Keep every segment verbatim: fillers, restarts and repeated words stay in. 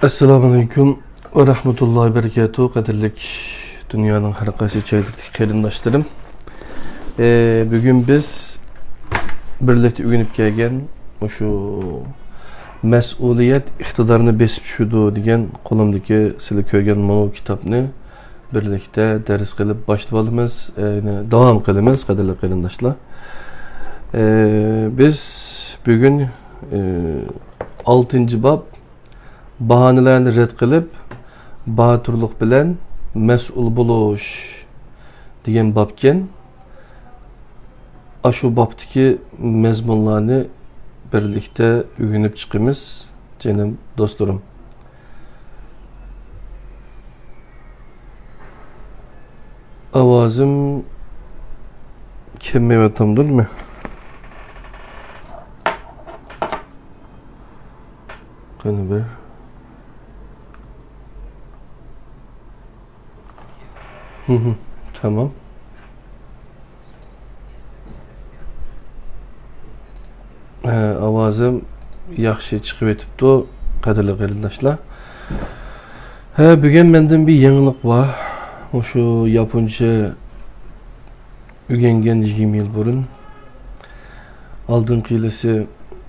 ئەسسالامۇئەلەيكۇم ۋە رەھمەتۇللاھى ۋە بەرىكاتۇھ. قەدىرلىك دۇنيانىڭ ھەر قايسى جايلىرىدىكى قېرىنداشلىرىم. ئى، بۈگۈن بىز بىرلىكتە ئۆگىنىپ كەلگەن مۇشۇ مەسئۇلىيەت ئىقتىدارنى بېسىپ چۈشىدۇ دېگەن قولۇمدىكى سىلەر كۆرگەن ماۋۇ كىتابنى بىرلىكتە دەرس قىلىپ باشلىۋالىمىز، ئى، يەنى داۋام قىلىمىز، قەدىرلىك قېرىنداشلار. ئى، بىز بۈگۈن، ئى، ئالتىنچى باب، باھانىلەرنى رەت قىلىپ، باتۇرلۇق بىلەن مەسئۇل بولۇش دېگەن بابكەن. ئاشۇ بابتىكى مەزمۇنلارنى بىرلىكتە ئۆگىنىپ چىقىمىز، جېنىم دوستلىرىم. ئاۋازىم كەلمەيۋاتامدۇرمۇ؟ قېنى بىر. ھىم، تامام. ھە، ئاۋازىم ياخشى چىقىۋېتىپتۇ، قەدىرلىك قېرىنداشلار. ھە، بۈگۈن مەندىن بىر يېڭىلىق بار. مۇشۇ ياپونچە ئۆگەنگەن يىگىرمە يىل بۇرۇن. ئالدىنقى يىلىسى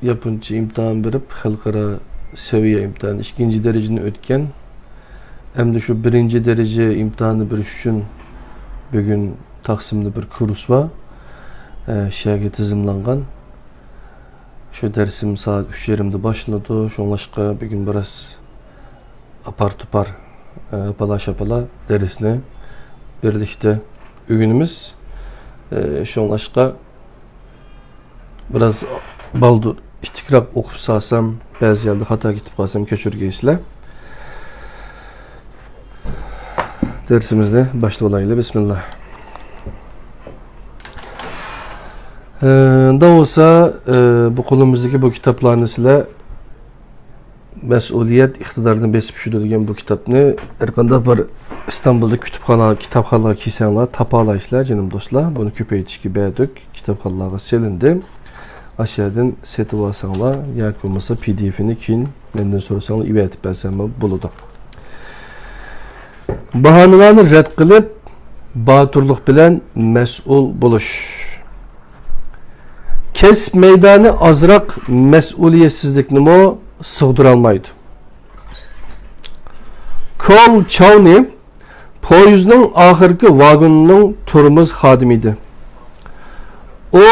ياپونچە ئىمتىھان بېرىپ، خەلقئارا سەۋىيە ئىمتىھانى، ئىككىنچى دەرىجىنى ئۆتكەن. ئەمدى شۇ بىرىنچى دەرىجە ئىمتىھانى بېرىش ئۈچۈن بۈگۈن تاقسىمدا بىر كۇرس بار. ئە، شەھەرگە تىزىملانغان. شۇ دەرسىم سائەت ئۈچ يېرىمدە باشلىنىدۇ. شۇڭلاشقا بۈگۈن بىراز ئاپار-توپار، ئە، ئاپالا-شاپالا دەرسنى بىرلىكتە ئۆگىنىمىز. ئە، شۇڭلاشقا بىراز بالدۇر، ئىتتىكراق ئوقۇپ سالسام، بەزى يەردە خاتا كېتىپ قالسام، كەچۈرگەيسىلەر. دەرسىمىزنى باشلىۋالايلى، بىسمىللا. ئە، ئۇنداق بولسا، ئە، بۇ قولىمىزدىكى بۇ كىتابلارنى سىلەر مەسئۇلىيەت ئىقتىدارنى بېسىپ چۈشىدۇ دېگەن بۇ كىتابنى ھەرقانداق بىر ئىستانبۇلدا كۇتۇپخانا، كىتابخانىغا كىرسەڭلار تاپالايسىلەر، جېنىم دوستلار. بۇنى كۆپەيتىشكە بەردۇق، كىتابخانىلارغا سېلىندى. ئاشۇ يەردىن سېتىۋالساڭلار ياكى بولمىسا پى دى ئېفىنى كېيىن مەندىن سورىساڭلار ئېۋەتىپ بەرسەممۇ بولىدۇ. باھانىلەرنى رەت قىلىپ، باتۇرلۇق بىلەن مەسئۇل بولۇش. كەسىپ مەيدانى ئازراق مەسئۇلىيەتسىزلىكنىمۇ سىغدۇرالمايدۇ. كول چاۋنى پويىزنىڭ ئاخىرقى ۋاگونىنىڭ تورمۇز خادىمى ئىدى. ئۇ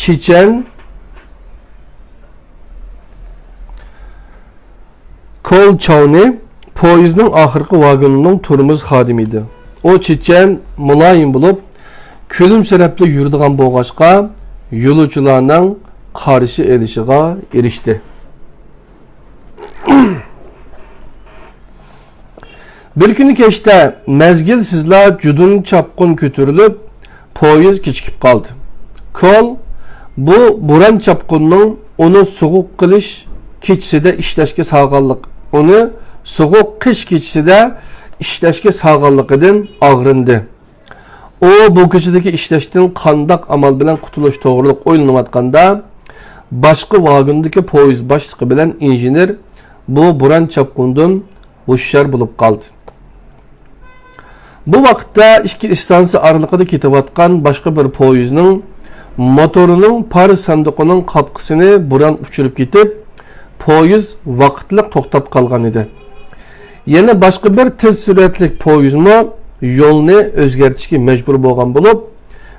چېچەن كول چاۋنى پويىزنىڭ ئاخىرقى ۋاگونىنىڭ تورمۇز خادىمى ئىدى. ئۇ چېچەن، مۇلايىم بولۇپ، كۈلۈمسىرەپلا يۈرىدىغان بولغاچقا، يولۇچىلارنىڭ قارشى ئېلىشىغا ئېرىشتى. بىر كۈنى كەچتە مەزگىلسىزلا جۇدۇن چاپقۇن كۆتۈرۈلۈپ، پويىز كېچىكىپ قالدى. كول بۇ بوران چاپقۇننىڭ ئۇنى سوغۇق قىلىش كېچىسىدە ئىشلەشكە سالغانلىق، ئۇنى سوغۇق قىش كېچىسىدە ئىشلەشكە سالغانلىقىدىن ئاغرىندى. ئۇ بۇ كېچىدىكى ئىشلەشتىن قانداق ئامال بىلەن قۇتۇلۇش توغرىلىق ئويلىنىۋاتقاندا، باشقا ۋاگوندىكى پويىز باشلىقى بىلەن ئىنژېنېر بۇ بوران چاپقۇندىن ھوشيار بولۇپ قالدى. بۇ ۋاقىتتا ئىككى ئىستانسا ئارىلىقىدا كېتىۋاتقان باشقا بىر پويىزنىڭ موتورىنىڭ پار ساندۇقىنىڭ قاپقىسىنى بوران ئۇچۇرۇپ كېتىپ، پويىز ۋاقىتلىق توختاپ قالغان ئىدى. يەنە باشقا بىر تېز سۈرئەتلىك پويىزمۇ يولنى ئۆزگەرتىشكە مەجبۇر بولغان بولۇپ،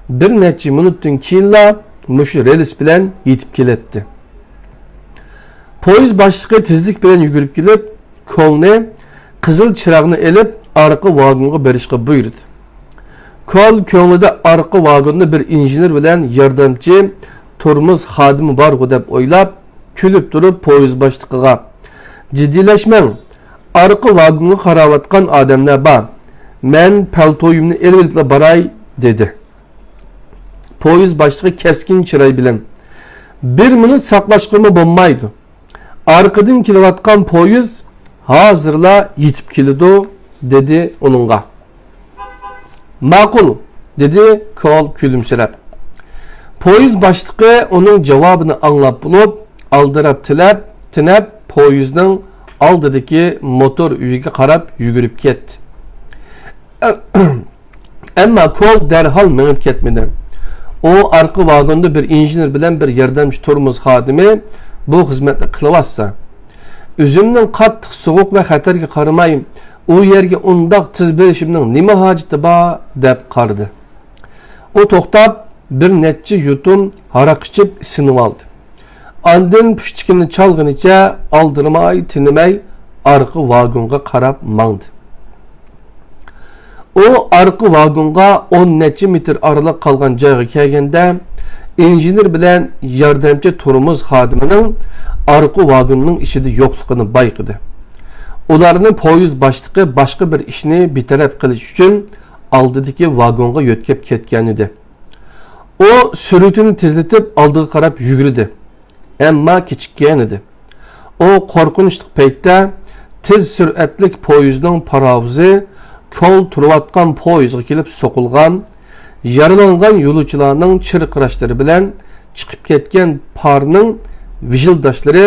بىر نەچچە مىنۇتتىن كېيىنلا مۇشۇ رېلىس بىلەن يېتىپ كېلەتتى. پويىز باشلىقى تېزلىك بىلەن يۈگۈرۈپ كېلىپ، كولنى قىزىل چىراغنى ئېلىپ، ئارقا ۋاگونغا بېرىشقا بۇيرۇدى. كول كۆڭلىدە ئارقا ۋاگوندا بىر ئىنژېنېر بىلەن ياردەمچى تورمۇز خادىمى بارغۇ دەپ ئويلاپ، كۈلۈپ تۇرۇپ پويىز باشلىقىغا، جىددىيلەشمەڭ، ئارقا ۋاگونغا قاراۋاتقان ئادەملەر بار، مەن پەلتويۇمنى ئېلىۋېلىپلا باراي، دېدى. پويىز باشلىقى كەسكىن چىراي بىلەن، بىر مىنۇت ساقلاشقىمۇ بولمايدۇ. ئارقىدىن كېلىۋاتقان پويىز ھازىرلا يېتىپ كېلىدۇ، دېدى ئۇنىڭغا. ماقۇل، دېدى كول كۈلۈمسىرەپ. پويىز باشلىقى ئۇنىڭ جاۋابىنى ئاڭلاپ بولۇپ، ئالدىراپ تىلەپ، تىنەپ، پويىزنىڭ ئالدىدىكى موتور ئۆيىگە قاراپ يۈگۈرۈپ كەتتى. ئەمما كول دەرھال مېڭىپ كەتمىدى. ئۇ ئارقا ۋاگوندا بىر ئىنژېنېر بىلەن بىر ياردەمچى تورمۇز خادىمى بۇ خىزمەتنى قىلىۋاتسا، ئۆزۈمنىڭ قاتتىق سوغۇق ۋە خەتەرگە قارىماي، ئۇ يەرگە ئۇنداق تېز بېرىشىمنىڭ نېمە ھاجىتى بار؟ دەپ قارىدى. ئۇ توختاپ، بىر نەچچە يۇتۇم ھاراق ئىچىپ ئېسىنىۋالدى. ئاندىن پۇشتىكىنى چالغىنىچە ئالدىرىماي، تىنماي ئارقا ۋاگونغا قاراپ ماڭدى. ئۇ ئارقا ۋاگونغا ئون نەچچە مېتىر ئارىلىق قالغان جايغا كەلگەندە، ئىنژېنېر بىلەن ياردەمچى تورمۇز خادىمىنىڭ ئارقا ۋاگوننىڭ ئىچىدە يوقلۇقىنى بايقىدى. ئۇلارنى پويىز باشلىقى باشقا بىر ئىشنى بىتەرەپ قىلىش ئۈچۈن ئالدىدىكى ۋاگونغا يۆتكەپ كەتكەنىدى. ئۇ سۈرئىتىنى تېزلىتىپ ئالدىغا قاراپ يۈگۈردى. ئەمما كېچىككەنىدى. ئۇ قورقۇنچلۇق پەيتتە تېز سۈرئەتلىك پويىزنىڭ پاراۋۇزى كول تۇرۇۋاتقان پويىزغا كېلىپ سوقۇلغان، يارىلانغان يولۇچىلارنىڭ چىرقىراشلىرى بىلەن چىقىپ كەتكەن پارنىڭ ۋىژىلداشلىرى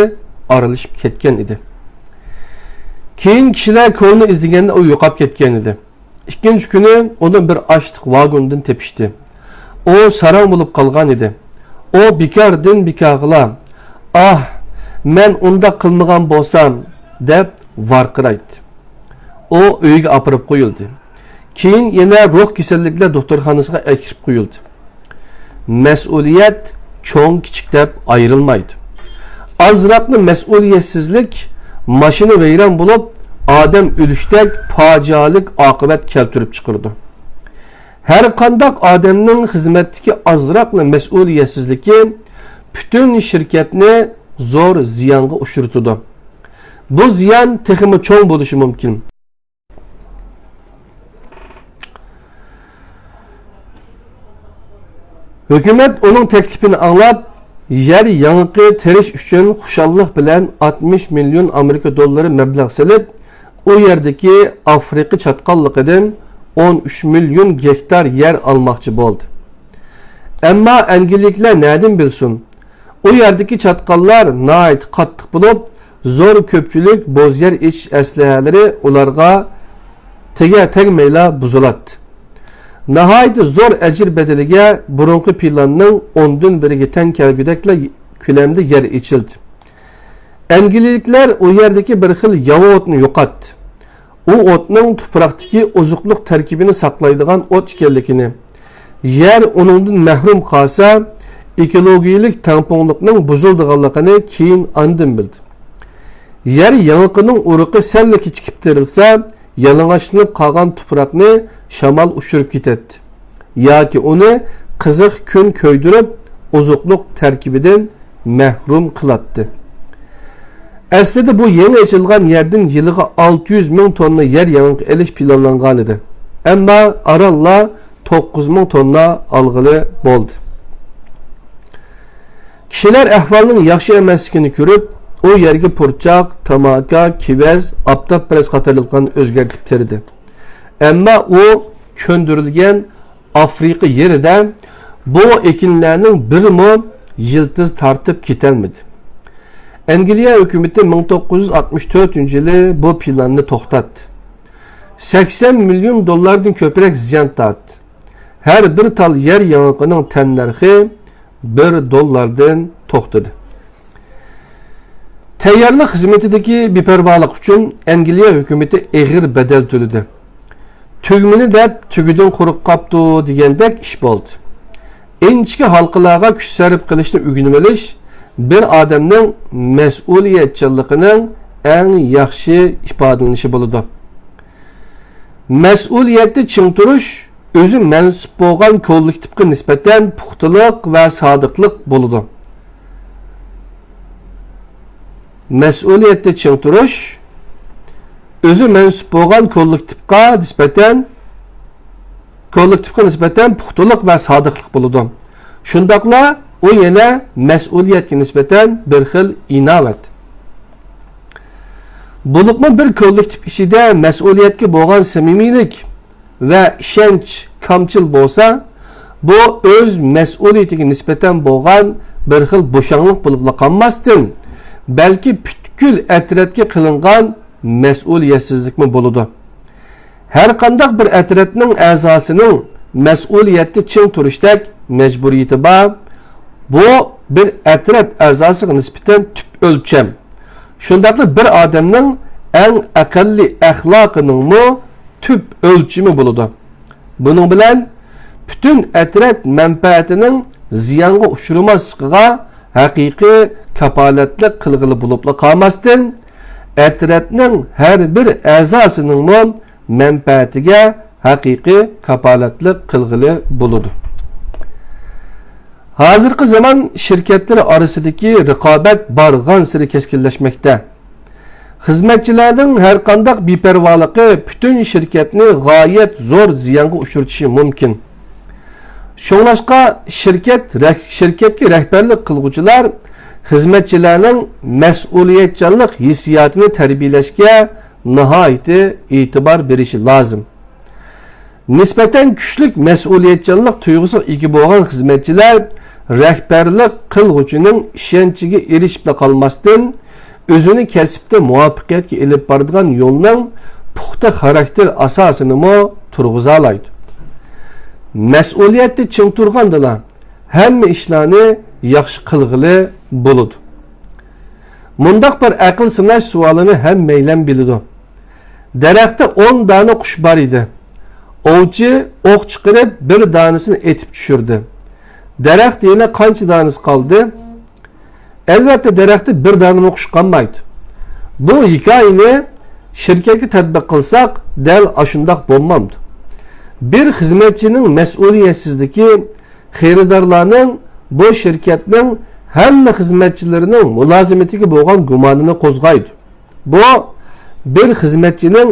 ئارىلىشىپ كەتكەن ئىدى. كېيىن كىشىلەر كولنى ئىزدىگەندە ئۇ يوقاپ كەتكەنىدى. ئىككىنچى كۈنى ئۇنى بىر ئاشلىق ۋاگوندىن تېپىشتى. ئۇ ساراڭ بولۇپ قالغان ئىدى. ئۇ بىكاردىن بىكارغىلا، «ئاھ، مەن ئۇنداق قىلمىغان بولسام!» دەپ ۋارقىرايتتى. ئۇ ئۆيىگە ئاپىرىپ قويۇلدى. كېيىن يەنە روھ كېسەللىكلەر دوختۇرخانىسىغا ئەكىرىپ قويۇلدى. مەسئۇلىيەت چوڭ-كىچىك دەپ ئايرىلمايدۇ. ئازراقلا مەسئۇلىيەتسىزلىك ماشىنا ۋەيران بولۇپ، ئادەم ئۆلۈشتەك پاجىئەلىك ئاقىۋەت كەلتۈرۈپ چىقىرىدۇ. ھەر قانداق ئادەمنىڭ خىزمەتتىكى ئازراقلا مەسئۇلىيەتسىزلىكى پۈتۈن شىركەتنى زور زىيانغا ئۇچرىتىدۇ. بۇ زىيان تېخىمۇ چوڭ بولۇشى مۇمكىن. ھۆكۈمەت ئۇنىڭ تەكلىپىنى ئاڭلاپ، يەر ياڭىقى تېرىش ئۈچۈن خۇشاللىق بىلەن ئاتمىش مىليون ئامېرىكا دوللىرى مەبلەغ سېلىپ، ئۇ يەردىكى ئافرىقا چاتقاللىقىدىن ئون ئۈچ مىليون گېكتار يەر ئالماقچى بولدى. ئەمما ئەنگلىيەلىكلەر نەدىن بىلسۇن؟ ئۇ يەردىكى چاتقاللار ناھايىتى قاتتىق بولۇپ، زور كۆپچىلىك بوز يەر ئېچىش ئەسلىھەلىرى ئۇلارغا تېگە تەگمەيلا بۇزۇلاتتى. ناھايىتى زور ئەجىر بەدىلىگە بۇرۇنقى پىلاننىڭ ئوندىن بىرىگە تەڭ كەلگۈدەكلا كۆلەمدە يەر ئېچىلدى. ئەنگلىيەلىكلەر ئۇ يەردىكى بىر خىل ياۋا ئوتنى يوقاتتى. ئۇ ئوتنىڭ تۇپراقتىكى ئوزۇقلۇق تەركىبىنى ساقلايدىغان ئوت ئىكەنلىكىنى، يەر ئۇنىڭدىن مەھرۇم قالسا، ئېكولوگىيەلىك تەڭپۇڭلۇقنىڭ بۇزۇلىدىغانلىقىنى كېيىن ئاندىن بىلدى. يەر ياڭىقىنىڭ ئۇرۇقى سەللا كېچىكىپ تېرىلسا، يالىڭاچلىنىپ قالغان تۇپراقنى شامال ئۇچۇرۇپ كېتەتتى ياكى ئۇنى قىزىق كۈن كۆيدۈرۈپ، ئوزۇقلۇق تەركىبىدىن مەھرۇم قىلاتتى. ئەسلىدە بۇ يېڭى ئېچىلغان يەردىن يىلىغا ئالتە يۈز مىڭ توننا يەر ياڭىقى ئېلىش پىلانلانغانىدى. ئەمما ئارانلا توققۇز مىڭ توننا ئالغىلى بولدى. كىشىلەر ئەھۋالنىڭ ياخشى ئەمەسلىكىنى كۆرۈپ، ئۇ يەرگە پۇرچاق، تاماكا، كېۋەز، ئاپتاپپەرەس قاتارلىقلارنى ئۆزگەرتىپ تېرىدى. ئەمما ئۇ كۆندۈرۈلگەن ئافرىقا يېرىدە بۇ ئېكىنلەرنىڭ بىرىمۇ يىلتىز تارتىپ كېتەلمىدى. ئەنگلىيە ھۆكۈمىتى مىڭ توققۇز يۈز ئاتمىش تۆتىنچى يىلى بۇ پىلاننى توختاتتى. سەكسەن مىليون دوللاردىن كۆپرەك زىيان تارتتى. ھەر بىر تال يەر ياڭىقىنىڭ تەننەرخى بىر دوللاردىن توختىدى. تەييارلىق خىزمىتىدىكى بىپەرۋالىق ئۈچۈن ئەنگلىيە ھۆكۈمىتى ئېغىر بەدەل تۆلىدى. تۈگمىنى دەپ، تۈگىدىن قۇرۇق قاپتۇ دېگەندەك ئىش بولدى. ئىنچىكە ھالقىلارغا كۈچ سەرپ قىلىشنى ئۆگىنىۋېلىش بىر ئادەمنىڭ مەسئۇلىيەتچانلىقىنىڭ ئەڭ ياخشى ئىپادىلىنىشى بولىدۇ. مەسئۇلىيەتتە چىڭ تۇرۇش ئۆزى مەنسۇپ بولغان كوللېكتىپقا نىسبەتەن پۇختىلىق ۋە سادىقلىق بولىدۇ. مەسئۇلىيەتتە چىڭ تۇرۇش ئۆزى مەنسۇپ بولغان كوللېكتىپقا نىسبەتەن، كوللېكتىپقا نىسبەتەن پۇختىلىق ۋە سادىقلىق بولىدۇ. شۇنداقلا ئۇ يەنە مەسئۇلىيەتكە نىسبەتەن بىر خىل ئىناۋەت. بولۇپمۇ بىر كوللېكتىپ ئىچىدە مەسئۇلىيەتكە بولغان سەمىمىيلىك ۋە ئىشەنچ كامچىل بولسا، بۇ ئۆز مەسئۇلىيىتىگە نىسبەتەن بولغان بىر خىل بوشاڭلىق بولۇپلا قالماستىن، بەلكى پۈتكۈل پۈتكۈل ئەترەتكە قىلىنغان مەسئۇلىيەتسىزلىكمۇ بولىدۇ. ھەرقانداق بىر ئەترەتنىڭ ئەزاسىنىڭ مەسئۇلىيەتتە چىڭ تۇرۇشتەك مەجبۇرىيىتى بار. بۇ بىر ئەترەت ئەزاسىغا نىسبەتەن تۈپ ئۆلچەم، شۇنداقلا بىر ئادەمنىڭ ئەڭ ئەقەللىي ئەخلاقىنىڭمۇ تۈپ ئۆلچىمى بولىدۇ. بۇنىڭ بىلەن پۈتۈن ئەترەت مەنپەئەتىنىڭ زىيانغا ئۇچرىماسلىقىغا ھەقىقىي كاپالەتلىك قىلغىلى بولۇپلا قالماستىن، ئەترەتنىڭ ھەر بىر ئەزاسىنىڭمۇ مەنپەئەتىگە ھەقىقىي كاپالەتلىك قىلغىلى بولىدۇ. ھازىرقى زامان شىركەتلىرى ئارىسىدىكى رىقابەت بارغانسېرى كەسكىنلەشمەكتە. خىزمەتچىلەرنىڭ ھەرقانداق بىپەرۋالىقى پۈتۈن شىركەتنى غايەت زور زىيانغا ئۇچرىتىشى مۇمكىن. شۇڭلاشقا شىركەت رەھ-، شىركەتكە رەھبەرلىك قىلغۇچىلار خىزمەتچىلەرنىڭ مەسئۇلىيەتچانلىق ھېسسىياتىنى تەربىيەلەشكە ناھايىتى ئېتىبار بېرىشى لازىم. نىسبەتەن كۈچلۈك مەسئۇلىيەتچانلىق تۇيغۇسىغا ئىگە بولغان خىزمەتچىلەر رەھبەرلىك قىلغۇچىنىڭ ئىشەنچىگە ئېرىشىپلا قالماستىن، ئۆزىنى كەسىپتە مۇۋەپپەقىيەتكە ئېلىپ بارىدىغان يولنىڭ پۇختا خاراكتېر ئاساسىنىمۇ تۇرغۇزالايدۇ. مەسئۇلىيەتتە چىڭ تۇرغاندىلا، ھەممە ئىشلارنى ياخشى قىلغىلى بولىدۇ. مۇنداق بىر ئەقىل سىناش سوئالىنى ھەممەيلەن بىلىدۇ. دەرەختە ئون دانە قۇش بار ئىدى. ئوۋچى ئوق چىقىرىپ، بىر دانىسىنى ئېتىپ چۈشۈردى. دەرەختە يەنە قانچە دانىسى قالدى؟ ئەلۋەتتە، دەرەختە بىر دانىمۇ قۇش قالمايدۇ. بۇ ھېكايىنى شىركەتكە تەتبىق قىلساق، دەل ئاشۇنداق بولمامدۇ؟ بىر خىزمەتچىنىڭ مەسئۇلىيەتسىزلىكى خېرىدارلارنىڭ بۇ شىركەتنىڭ ھەممە خىزمەتچىلىرىنىڭ مۇلازىمىتىگە بولغان گۇمانىنى قوزغايدۇ. بۇ بىر خىزمەتچىنىڭ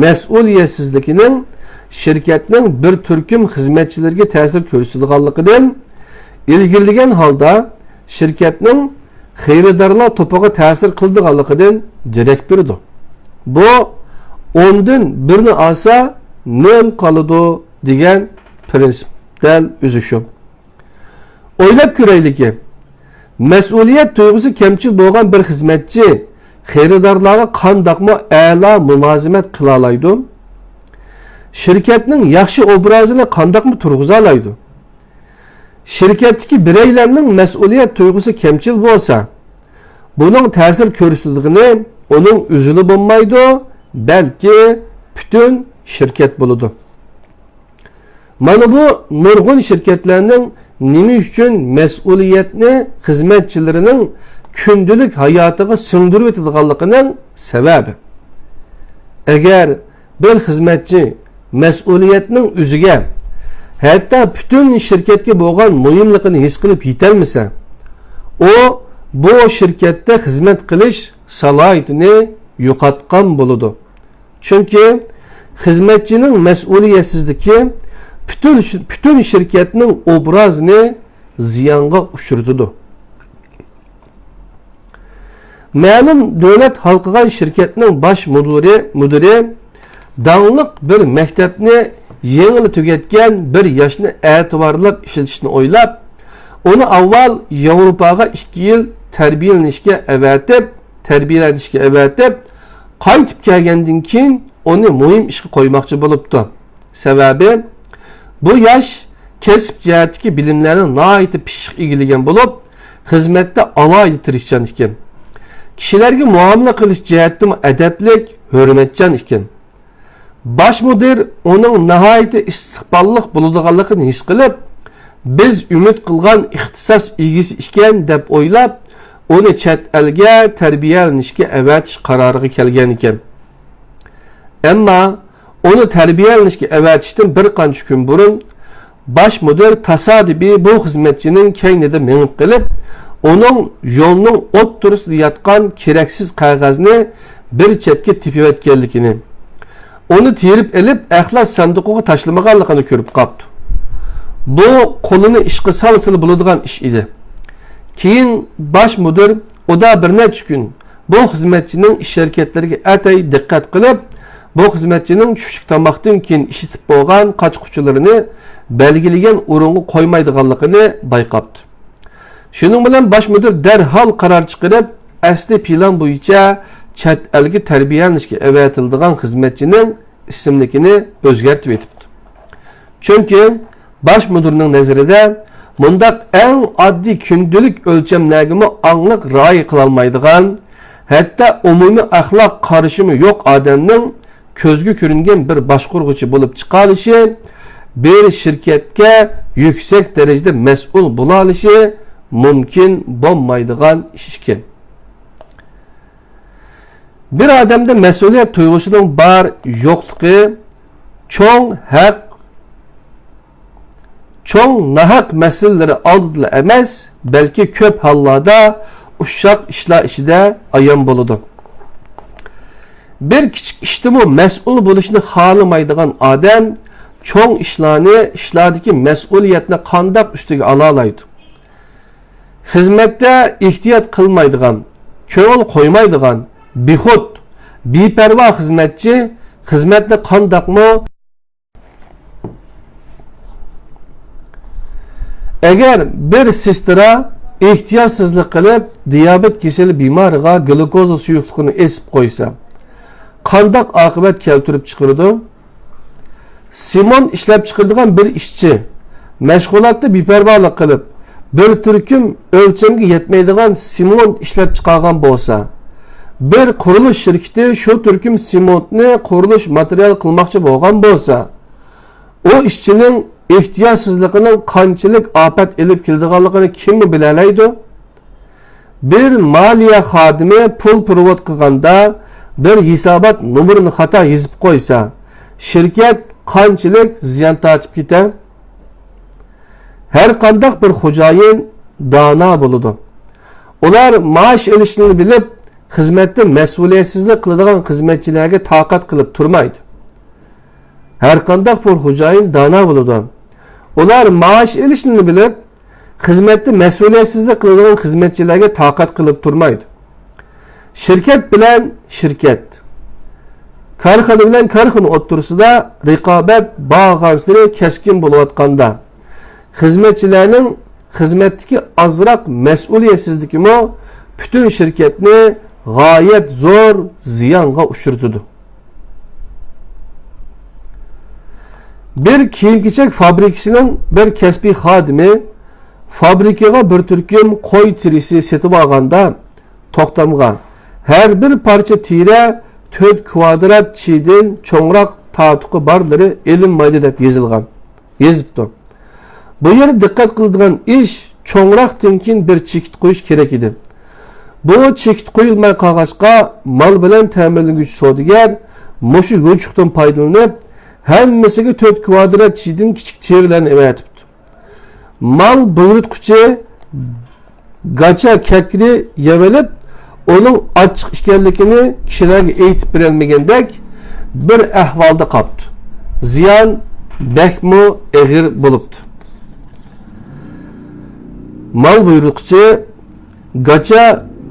مەسئۇلىيەتسىزلىكىنىڭ شىركەتنىڭ بىر تۈركۈم خىزمەتچىلىرىگە تەسىر كۆرسىتىدىغانلىقىدىن، ئىلگىرىلىگەن ھالدا شىركەتنىڭ خېرىدارلار توپىغا تەسىر قىلىدىغانلىقىدىن دېرەك بېرىدۇ. بۇ ئوندىن بىرنى ئالسا، نۆل قالىدۇ دېگەن پىرىنسىپ دەل ئۆزى شۇ. ئويلاپ كۆرەيلىكى، مەسئۇلىيەت تۇيغۇسى كەمچىل بولغان بىر خىزمەتچى خېرىدارلارغا قانداقمۇ ئەلا مۇلازىمەت قىلالايدۇ؟ شىركەتنىڭ ياخشى ئوبرازىنى قانداقمۇ تۇرغۇزالايدۇ؟ شىركەتتىكى بىرەيلەننىڭ مەسئۇلىيەت تۇيغۇسى كەمچىل بولسا، بۇنىڭ تەسىر كۆرسىتىدىغىنى ئۇنىڭ ئۆزىلا بولمايدۇ، بەلكى پۈتۈن شىركەت بولىدۇ. مانا بۇ نۇرغۇن شىركەتلەرنىڭ نېمە ئۈچۈن مەسئۇلىيەتنى خىزمەتچىلىرىنىڭ كۈندىلىك ھاياتىغا سىڭدۈرۈۋېتىدىغانلىقىنىڭ سەۋەبى. ئەگەر بىر خىزمەتچى مەسئۇلىيەتنىڭ ئۆزىگە، ھەتتا پۈتۈن شىركەتكە بولغان مۇھىملىقىنى ھېس قىلىپ يېتەلمىسە، ئۇ بۇ شىركەتتە خىزمەت قىلىش سالاھىيىتىنى يوقاتقان بولىدۇ. چۈنكى خىزمەتچىنىڭ مەسئۇلىيەتسىزلىكى پۈتۈن، پۈتۈن شىركەتنىڭ ئوبرازىنى زىيانغا ئۇچرىتىدۇ. مەلۇم دۆلەت ھالقىغان شىركەتنىڭ باش مۇدىرى، مۇدىرى داڭلىق بىر مەكتەپنى يېڭىلا تۈگەتكەن بىر ياشنى ئەتىۋارلاپ ئىشلىتىشنى ئويلاپ، ئۇنى ئاۋۋال ياۋروپاغا ئىككى يىل تەربىيەلىنىشكە ئەۋەتىپ، تەربىيەلىنىشكە ئەۋەتىپ، قايتىپ كەلگەندىن كېيىن ئۇنى مۇھىم ئىشقا قويماقچى بولۇپتۇ. سەۋەبى، بۇ ياش كەسىپ جەھەتتىكى بىلىملەرنى ناھايىتى پىششىق ئىگىلىگەن بولۇپ، خىزمەتتە ئالاھىدە تىرىشچان ئىكەن. كىشىلەرگە مۇئامىلە قىلىش جەھەتتىمۇ ئەدەپلىك، ھۆرمەتچان ئىكەن. باش مۇدىر ئۇنىڭ ناھايىتى ئىستىقباللىق بولىدىغانلىقىنى ھېس قىلىپ، بىز ئۈمىد قىلغان ئىختىساس ئىگىسى ئىكەن دەپ ئويلاپ، ئۇنى چەت ئەلگە تەربىيەلىنىشكە ئەۋەتىش قارارىغا كەلگەن ئىكەن. ئەمما ئۇنى تەربىيەلىنىشكە ئەۋەتىشتىن بىر قانچە كۈن بۇرۇن، باش مۇدىر تاسادىپىي بۇ خىزمەتچىنىڭ كەينىدە مېڭىپ قېلىپ، ئۇنىڭ يولنىڭ ئوتتۇرىسىدا ياتقان كېرەكسىز قەغەزنى بىر چەتكە تېپىۋەتكەنلىكىنى، ئۇنى تېرىپ ئېلىپ، ئەخلەت ساندۇقىغا تاشلىمىغانلىقىنى كۆرۈپ قاپتۇ. بۇ قولىنى ئىشقا سالسىلا بولىدىغان ئىش ئىدى. كېيىن باش مۇدىر ئۇدا بىر نەچچە كۈن بۇ خىزمەتچىنىڭ ئىش-ھەرىكەتلىرىگە ئەتەي دىققەت قىلىپ، بۇ خىزمەتچىنىڭ چۈشلۈك تاماقتىن كېيىن ئىشلىتىپ بولغان قاچا-قۇچىلىرىنى بەلگىلىگەن ئورۇنغا قويمايدىغانلىقىنى بايقاپتۇ. شۇنىڭ بىلەن باش مۇدىر دەرھال قارار چىقىرىپ، ئەسلى پىلان بويىچە چەت ئەلگە تەربىيەلىنىشكە ئەۋەتىلىدىغان خىزمەتچىنىڭ ئىسىملىكىنى ئۆزگەرتىۋېتىپتۇ. چۈنكى باش مۇدىرنىڭ نەزىرىدە، مۇنداق ئەڭ ئاددىي كۈندىلىك ئۆلچەملەرگىمۇ ئاڭلىق رىئايە قىلالمايدىغان، ھەتتا ئومۇمىي ئەخلاق قارىشىمۇ يوق ئادەمنىڭ كۆزگە كۆرۈنگەن بىر باشقۇرغۇچى بولۇپ چىقالىشى، بىر شىركەتكە يۈكسەك دەرىجىدە مەسئۇل بولالىشى مۇمكىن بولمايدىغان ئىش ئىكەن. بىر ئادەمدە مەسئۇلىيەت تۇيغۇسىنىڭ بار يوقلۇقى چوڭ ھەق، چوڭ ناھەق مەسىلىلىرى ئالدىدىلا ئەمەس، بەلكى كۆپ ھاللاردا ئۇششاق ئىشلار ئىچىدە ئايان بولىدۇ. بىر كىچىك ئىشتىمۇ مەسئۇل بولۇشنى خالىمايدىغان ئادەم چوڭ ئىشلارنى، ئىشلاردىكى مەسئۇلىيەتنى قانداق ئۈستىگە ئالالايدۇ؟ خىزمەتتە ئېھتىيات قىلمايدىغان، كۆڭۈل قويمايدىغان، بىخۇد، بىپەرۋا خىزمەتچى خىزمەتنى قانداقمۇ ئەگەر بىر سېسترا ئېھتىياتسىزلىق قىلىپ، دىيابېت كېسىلى بىمارىغا گلۇكوزا سۇيۇقلۇقىنى ئېسىپ قويسا، قانداق ئاقىۋەت كەلتۈرۈپ چىقىرىدۇ؟ سېمونت ئىشلەپچىقىرىدىغان بىر ئىشچى مەشغۇلاتتا بىپەرۋالىق قىلىپ، بىر تۈركۈم ئۆلچەمگە يەتمەيدىغان سېمونت ئىشلەپچىقارغان بولسا، بىر قۇرۇلۇش شىركىتى شۇ تۈركۈم سېمونتنى قۇرۇلۇش ماتېرىيالى قىلماقچى بولغان بولسا، ئۇ ئىشچىنىڭ ئېھتىياتسىزلىقىنىڭ قانچىلىك ئاپەت ئېلىپ كېلىدىغانلىقىنى كىممۇ بىلەلەيدۇ؟ بىر مالىيە خادىمى پۇل پېرېۋوت قىلغاندا بىر ھېسابات نومۇرىنى خاتا يېزىپ قويسا، شىركەت قانچىلىك زىيان تارتىپ كېتەر؟ ھەرقانداق بىر خوجايىن دانا بولىدۇ. ئۇلار مائاش ئېلىشنى بىلىپ، خىزمەتتە مەسئۇلىيەتسىزلىك قىلىدىغان خىزمەتچىلەرگە تاقەت قىلىپ تۇرمايدۇ. ھەرقانداق بىر خوجايىن دانا بولىدۇ. ئۇلار مائاش ئېلىشنى بىلىپ، خىزمەتتە مەسئۇلىيەتسىزلىك قىلىدىغان خىزمەتچىلەرگە تاقەت قىلىپ تۇرمايدۇ. شىركەت بىلەن شىركەت، كارخانا بىلەن كارخانا ئوتتۇرىسىدا رىقابەت بارغانسېرى كەسكىن بولۇۋاتقاندا، خىزمەتچىلەرنىڭ خىزمەتتىكى ئازراق مەسئۇلىيەتسىزلىكىمۇ پۈتۈن شىركەتنى غايەت زور زىيانغا ئۇچرىتىدۇ. بىر كىيىم-كېچەك فابرىكىسىنىڭ بىر كەسپىي خادىمى فابرىكىغا بىر تۈركۈم قوي تېرىسى سېتىۋالغاندا، توختامغا ھەر بىر پارچە تېرە تۆت كۋادرات چىدىن چوڭراق تاتۇقى بارلىرى ئېلىنمايدۇ دەپ يېزىلغان، يېزىپتۇ. بۇ يەردە دىققەت قىلىدىغان ئىش، چوڭراقتىن كېيىن بىر چېكىت قويۇش كېرەك ئىدى. بۇ چېكىت قويۇلماي قالغاچقا، مال بىلەن تەمىنلىگۈچى سودىگەر مۇشۇ يوچۇقتىن پايدىلىنىپ، ھەممىسىگە تۆت كۋادرات چىدىن كىچىك تېرىلەرنى ئەۋەتىپتۇ. مال بۇيرۇتقۇچى گاچا كەكرى يەۋېلىپ، ئۇنىڭ ئاچچىق ئىكەنلىكىنى كىشىلەرگە ئېيتىپ بېرەلمىگەندەك بىر ئەھۋالدا قاپتۇ. زىيان بەكمۇ ئېغىر بولۇپتۇ. مال بۇيرۇتقۇچى گاچا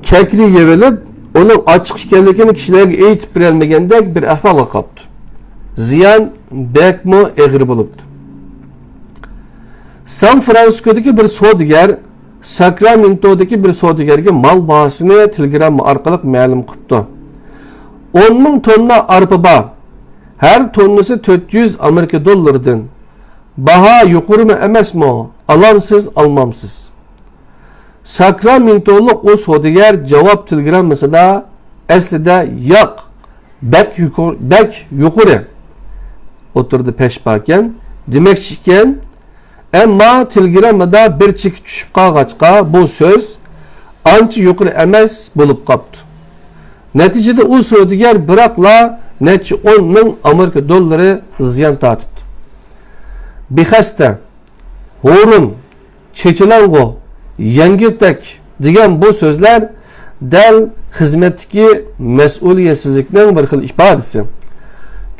كەكرى يەۋېلىپ، ئۇنىڭ ئاچچىق ئىكەنلىكىنى كىشىلەرگە ئېيتىپ بېرەلمىگەندەك بىر ئەھۋالغا قاپتۇ. زىيان بەكمۇ ئېغىر بولۇپتۇ. سان فرانسىسكودىكى بىر سودىگەر ساكرامېنتودىكى بىر سودىگەرگە مال باھاسىنى تېلېگرامما ئارقىلىق مەلۇم قىپتۇ. ئون مىڭ توننا ئارپا بار. ھەر توننىسى تۆت يۈز ئامېرىكا دوللىرىدىن. باھا يۇقىرىمۇ ئەمەسمۇ؟ ئالامسىز، ئالمامسىز؟ ساكرامېنتولۇق ئۇ سودىگەر جاۋاب تېلېگراممىسىدا ئەسلىدە ياق، بەك يۇقىرى، بەك يۇقىرى ئوتتۇرىدا پەش باركەن دېمەكچى ئىكەن. ئەمما تېلېگراممىدا بىر چېكىت چۈشۈپ قالغاچقا، بۇ سۆز ئانچە يۇقىرى ئەمەس بولۇپ قاپتۇ. نەتىجىدە ئۇ سودىگەر بىراقلا نەچچە ئون مىڭ ئامېرىكا دوللىرى زىيان تارتىپتۇ. بىخەستە، ھۇرۇن، چېچىلاڭغۇ، يەڭگىلتەك دېگەن بۇ سۆزلەر دەل خىزمەتتىكى مەسئۇلىيەتسىزلىكنىڭ بىر خىل ئىپادىسى.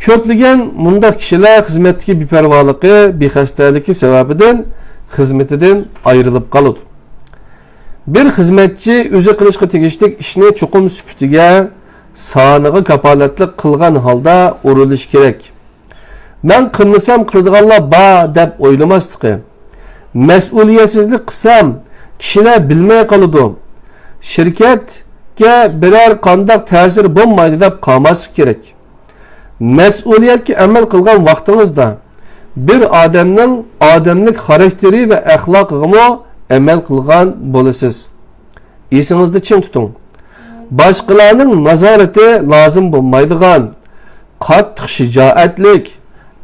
كۆپلىگەن مۇنداق كىشىلەر خىزمەتتىكى بىپەرۋالىقى، بىخەستەلىكى سەۋەبىدىن خىزمىتىدىن ئايرىلىپ قالىدۇ. بىر خىزمەتچى ئۆزى قىلىشقا تېگىشلىك ئىشنى چوقۇم سۈپىتىگە، سانىغا كاپالەتلىك قىلغان ھالدا ئورۇنلىشى كېرەك. مەن قىلمىسام قىلىدىغانلار بار دەپ ئويلىماسلىقى. مەسئۇلىيەتسىزلىك قىلسام، كىشىلەر بىلمەي قالىدۇ. شىركەت بىرەر قانداق تەسىرى بولمايدۇ دەپ قالماسلىق كېرەك. مەسئۇلىيەتكە ئەمەل قىلغان ۋاقتىڭىزدا بىر ئادەمنىڭ ئادەملىك خاراكتېرى ۋە ئەخلاقىغىمۇ ئەمەل قىلغان بولىسىز. ئېسىڭىزدە چىڭ تۇتۇڭ. باشقىلارنىڭ نازارىتى لازىم بولمايدىغان، قاتتىق شىجائەتلىك،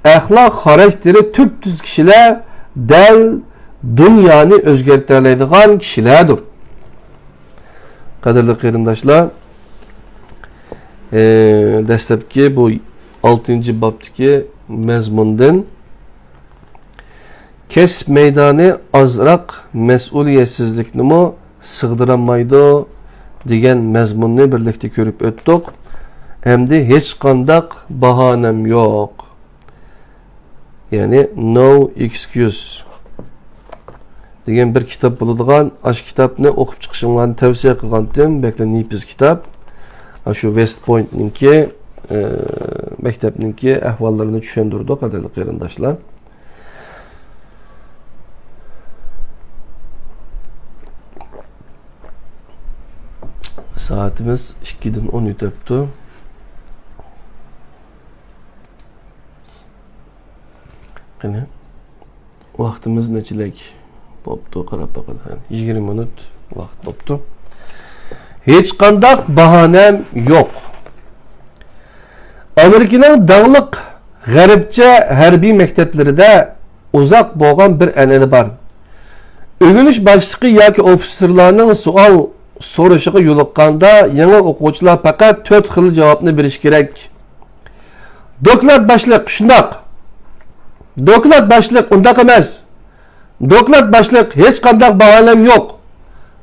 ئەخلاق خاراكتېرى تۈپتۈز كىشىلەر دەل دۇنيانى ئۆزگەرتەلەيدىغان كىشىلەردۇر. قەدىرلىك قېرىنداشلار، ئى، دەسلەپكى بۇ ئالتىنچى بابتىكى مەزمۇندىن كەسىپ مەيدانى ئازراق مەسئۇلىيەتسىزلىكنىمۇ سىغدۇرالمايدۇ دېگەن مەزمۇننى بىرلىكتە كۆرۈپ ئۆتتۇق. ئەمدى ھېچقانداق باھانەم يوق. يەنى No Excuse دېگەن بىر كىتاب بولىدىغان، ئاشۇ كىتابنى ئوقۇپ چىقىشىڭلارنى تەۋسىيە قىلغانتىم، بەكلا نېپىز كىتاب. ئاشۇ ۋېست پوينتنىڭكى، ئى، مەكتەپنىڭكى ئەھۋاللىرىنى چۈشەندۈرىدۇ، قەدىرلىك قېرىنداشلار. سائىتىمىز ئىككىدىن ئون ئۆتەپتۇ. قېنى، ۋاقتىمىز نەچچىلىك بوپتۇ، قاراپ باقايلى. ھە، يىگىرمە مىنۇت ۋاقىت بوپتۇ. ھېچقانداق باھانەم يوق. ئامېرىكىنىڭ داڭلىق غەربچە ھەربىي مەكتەپلىرىدە ئۇزاق بولغان بىر ئەنئەنە بار. ئۆگىنىش باشلىقى ياكى ئوفىتسېرلارنىڭ سوئال سورىشىغا يولۇققاندا، يېڭى ئوقۇغۇچىلار پەقەت تۆت خىل جاۋابنى بېرىشى كېرەك. دوكلات باشلىق، شۇنداق. دوكلات باشلىق، ئۇنداق ئەمەس. دوكلات باشلىق، ھېچقانداق باھانەم يوق.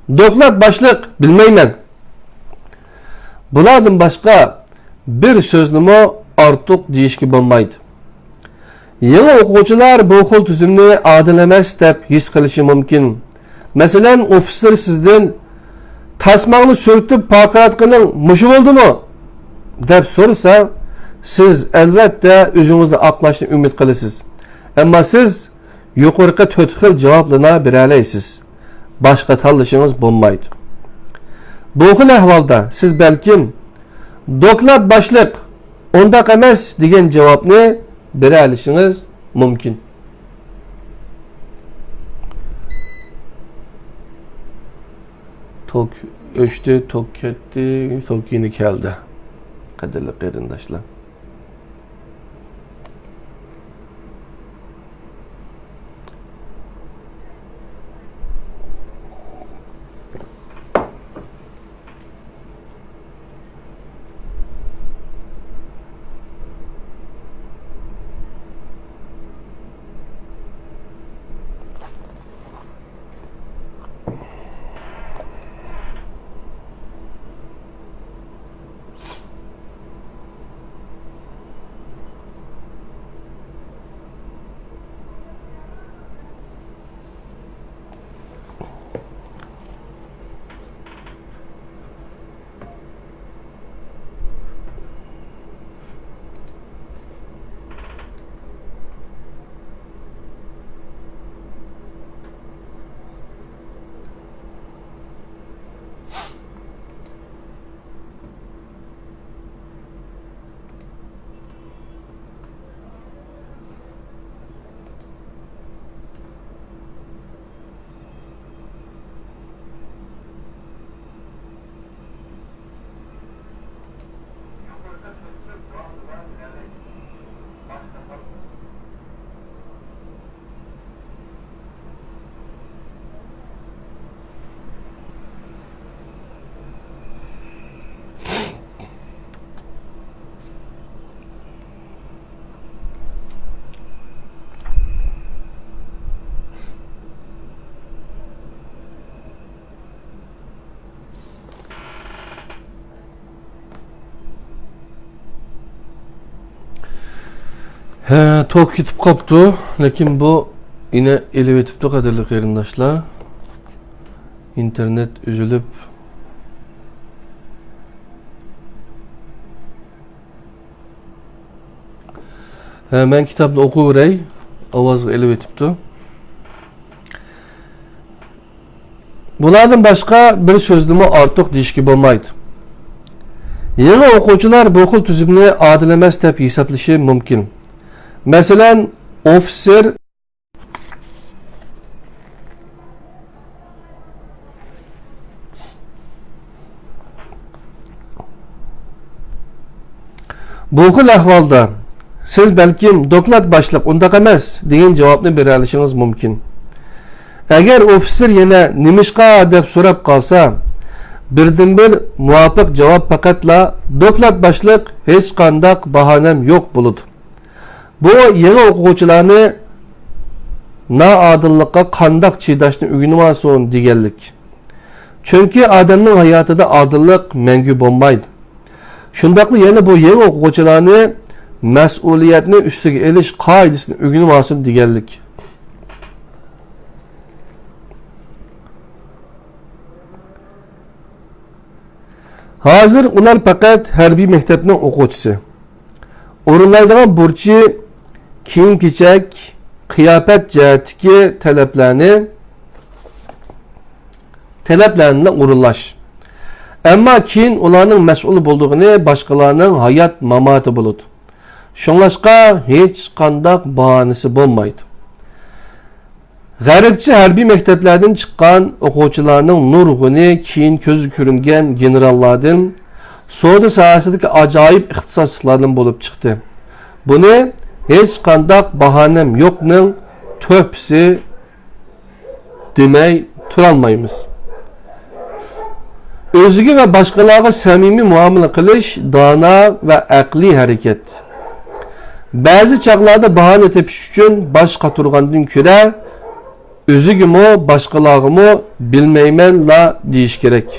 دوكلات باشلىق، بىلمەيمەن. بۇلاردىن باشقا بىر سۆزنىمۇ ئارتۇق دېيىشكە بولمايدۇ. يېڭى ئوقۇغۇچىلار بۇ خىل تۈزۈمنى ئادىل ئەمەس دەپ ھېس قىلىشى مۇمكىن. مەسىلەن، ئوفىتسېر سىزدىن، «تاسماڭنى سۈرتۈپ پارقىراتقىنىڭ مۇشۇ بولدىمۇ؟» دەپ سورىسا، سىز ئەلۋەتتە ئۆزىڭىزنى ئاقلاشنى ئۈمىد قىلىسىز. ئەمما سىز يۇقىرىقى تۆت خىل جاۋابلىرىنى بېرەلەيسىز. باشقا تاللىشىڭىز بولمايدۇ. بۇ خىل ئەھۋالدا سىز بەلكىم، «دوكلات باشلىق، ئۇنداق ئەمەس» دېگەن جاۋابنى بېرەلىشىڭىز مۇمكىن. توك ئۆچتى، توك كەتتى، توك يەنە كەلدى. قەدىرلىك قېرىنداشلار. ھە، توك كېتىپ قاپتۇ، لېكىن بۇ يەنە ئېلىۋېتىپتۇ، قەدىرلىك قېرىنداشلار. ئىنتېرنېت ئۈزۈلۈپ. ھە، مەن كىتابنى ئوقۇۋېرەي، ئاۋازغا ئېلىۋېتىپتۇ. بۇلاردىن باشقا بىر سۆزنىمۇ ئارتۇق دېيىشكە بولمايدۇ. يېڭى ئوقۇغۇچىلار بۇ خىل تۈزۈمنى ئادىل ئەمەس دەپ ھېسابلىشى مۇمكىن. مەسىلەن، ئوفىتسېر، بۇ خىل ئەھۋالدا سىز بەلكىم دوكلات باشلىق، ئۇنداق ئەمەس، دېگەن جاۋابنى بېرەلىشىڭىز مۇمكىن. ئەگەر ئوفىتسېر يەنە نېمىشقا دەپ سوراپ قالسا، بىردىنبىر مۇۋاپىق جاۋاب پەقەتلا دوكلات باشلىق، ھېچقانداق باھانەم يوق بولىدۇ. بۇ يېڭى ئوقۇغۇچىلارنى نائادىللىققا قانداق چىداشنى ئۆگىنىۋالسۇن دېگەنلىك. چۈنكى ئادەمنىڭ ھاياتىدا ئادىللىق مەڭگۈ بولمايدۇ. شۇنداقلا يەنە بۇ يېڭى ئوقۇغۇچىلارنى مەسئۇلىيەتنى ئۈستىگە ئېلىش قائىدىسىنى ئۆگىنىۋالسۇن دېگەنلىك. ھازىر ئۇلار پەقەت ھەربىي مەكتەپنىڭ ئوقۇغۇچىسى. ئورۇنلايدىغان بۇرچى كىيىم-كېچەك، قىياپەت جەھەتتىكى تەلەپلەرنى، تەلەپلەرنىلا ئورۇنلاش. ئەمما كېيىن ئۇلارنىڭ مەسئۇل بولىدىغىنى باشقىلارنىڭ ھايات-ماماتى بولىدۇ. شۇڭلاشقا ھېچقانداق باھانىسى بولمايدۇ. غەربچە ھەربىي مەكتەپلەردىن چىققان ئوقۇغۇچىلارنىڭ نۇرغۇنى كېيىن كۆزگە كۆرۈنگەن گېنېراللاردىن، سودا ساھەسىدىكى ئاجايىپ ئىختىساسلىقلاردىن بولۇپ چىقتى. بۇنى ھېچقانداق باھانەم يوقنىڭ تۆھپىسى دېمەي تۇرالمايمىز. ئۆزىگە ۋە باشقىلارغا سەمىمىي مۇئامىلە قىلىش دانا ۋە ئەقلىي ھەرىكەت. بەزى چاغلاردا باھانە تېپىش ئۈچۈن باش قاتۇرغاندىن كۆرە، ئۆزىگىمۇ، باشقىلارغىمۇ بىلمەيمەنلا دېيىش كېرەك.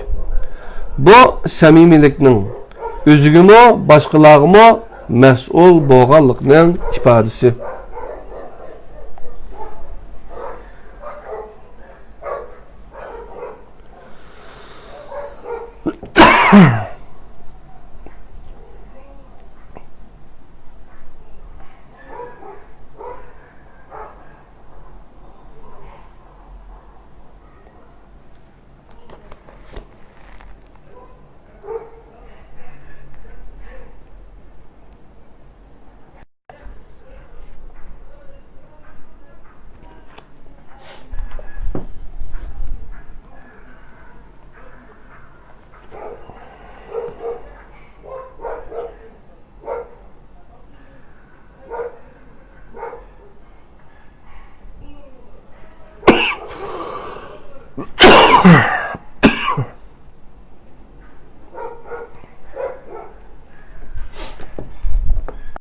بۇ سەمىمىيلىكنىڭ، ئۆزىگىمۇ، باشقىلارغىمۇ مەسئۇل بولغانلىقنىڭ ئىپادىسى.